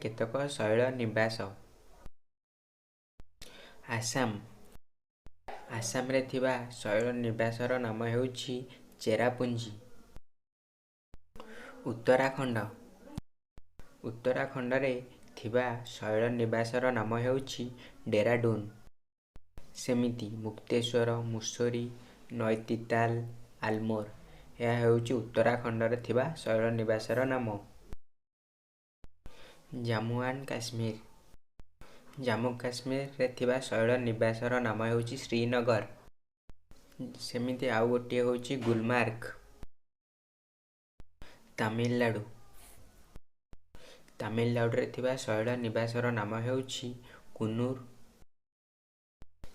କେତେକ ଶୈଳ ନିବାସ। ଆସାମ। ଆସାମରେ ଥିବା ଶୈଳ ନିବାସର ନାମ ହେଉଛି ଚେରାପୁଞ୍ଜି। ଉତ୍ତରାଖଣ୍ଡ। ଉତ୍ତରାଖଣ୍ଡରେ ଥିବା ଶୈଳ ନିବାସର ନାମ ହେଉଛି ଡେରାଡୁନ। ସେମିତି ମୁକ୍ତେଶ୍ୱର, ମୁସୋରୀ, ନୈନିତାଲ, ଆଲମୋର ଏହା ହେଉଛି ଉତ୍ତରାଖଣ୍ଡରେ ଥିବା ଶୈଳ ନିବାସର ନାମ। ଜାମ୍ମୁ ଆଣ୍ଡ କାଶ୍ମୀର। ଜାମ୍ମୁ କାଶ୍ମୀରରେ ଥିବା ଶୈଳ ନିବାସର ନାମ ହେଉଛି ଶ୍ରୀନଗର। ସେମିତି ଆଉ ଗୋଟିଏ ହେଉଛି ଗୁଲମାର୍ଗ। ତାମିଲନାଡ଼ୁ। ତାମିଲନାଡ଼ୁରେ ଥିବା ଶୈଳ ନିବାସର ନାମ ହେଉଛି କୁନୁର।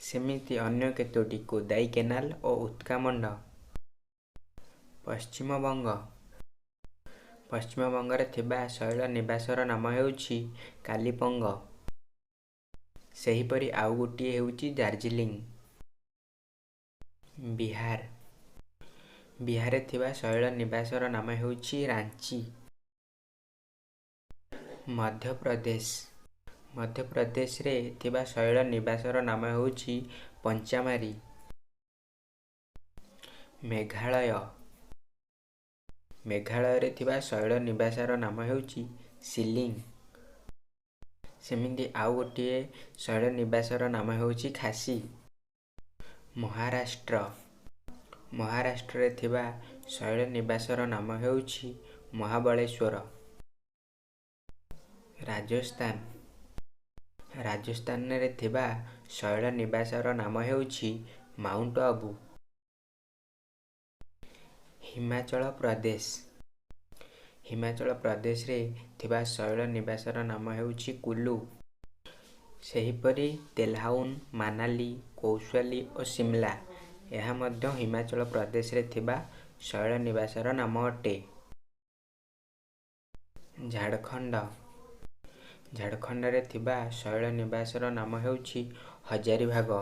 ସେମିତି ଅନ୍ୟ କେତୋଟି କୋଦାଇ କେନାଲ ଓ ଉତ୍କାମଣ୍ଡ। ପଶ୍ଚିମବଙ୍ଗ। ପଶ୍ଚିମବଙ୍ଗରେ ଥିବା ଶୈଳ ନିବାସର ନାମ ହେଉଛି କାଲିପଙ୍ଗ। ସେହିପରି ଆଉ ଗୋଟିଏ ହେଉଛି ଦାର୍ଜିଲିଂ। ବିହାର। ବିହାରରେ ଥିବା ଶୈଳ ନିବାସର ନାମ ହେଉଛି ରାଞ୍ଚି। ମଧ୍ୟପ୍ରଦେଶ। ମଧ୍ୟପ୍ରଦେଶରେ ଥିବା ଶୈଳ ନିବାସର ନାମ ହେଉଛି ପଞ୍ଚାମାରୀ। ମେଘାଳୟ। ମେଘାଳୟରେ ଥିବା ଶୈଳ ନିବାସର ନାମ ହେଉଛି ସିଲିଂ। ସେମିତି ଆଉ ଗୋଟିଏ ଶୈଳ ନିବାସର ନାମ ହେଉଛି ଖାସି। ମହାରାଷ୍ଟ୍ର। ମହାରାଷ୍ଟ୍ରରେ ଥିବା ଶୈଳ ନିବାସର ନାମ ହେଉଛି ମହାବଳେଶ୍ୱର। ରାଜସ୍ଥାନ। ରାଜସ୍ଥାନରେ ଥିବା ଶୈଳ ନିବାସର ନାମ ହେଉଛି ମାଉଣ୍ଟ ଆବୁ। ହିମାଚଳ ପ୍ରଦେଶ। ହିମାଚଳ ପ୍ରଦେଶରେ ଥିବା ଶୈଳ ନିବାସର ନାମ ହେଉଛି କୁଲୁ। ସେହିପରି ତେଲହାଉନ, ମାନାଲି, କୌଶାଲୀ ଓ ସିମଲା ଏହା ମଧ୍ୟ ହିମାଚଳ ପ୍ରଦେଶରେ ଥିବା ଶୈଳ ନିବାସର ନାମ ଅଟେ। ଝାଡ଼ଖଣ୍ଡ। ଝାଡ଼ଖଣ୍ଡରେ ଥିବା ଶୈଳ ନିବାସର ନାମ ହେଉଛି ହଜାରିବାଗ।